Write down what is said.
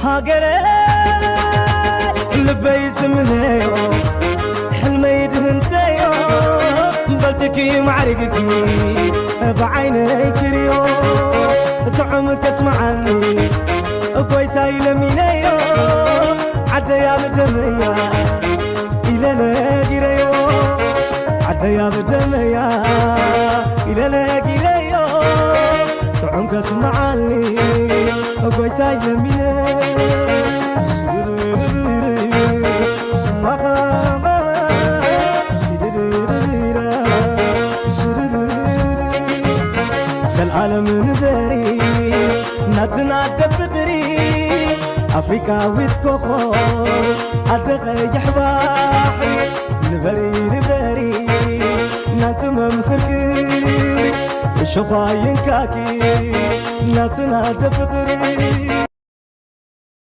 ሃገረ ልበይ ዝምነዮ ሕልመይ ድህንተዮ በልትኪ ማዕሪግኪ ብዓይነይ ክርዮ ጥዑም ከስምዓኒ ጎይታይ ለሚነዮ ዓደያ ብደመያ ኢለ ነጊረዮ ዓደያ ብደመያ ኢለ ነጊረዮ ጥዑም ከስምዓኒ ጎይታይ ለሚነ ዘልዓለም ንበሪ ናትና ኣደ ፍቕሪ ኣፍሪቃዊት ኮኾብ ኣደ ቀይሕ ባሕሪ ንበሪ ንበሪ ናንቲ መምኽርኪ እሾዃ ይንካኪ ናትና ኣደ ፍቕሪ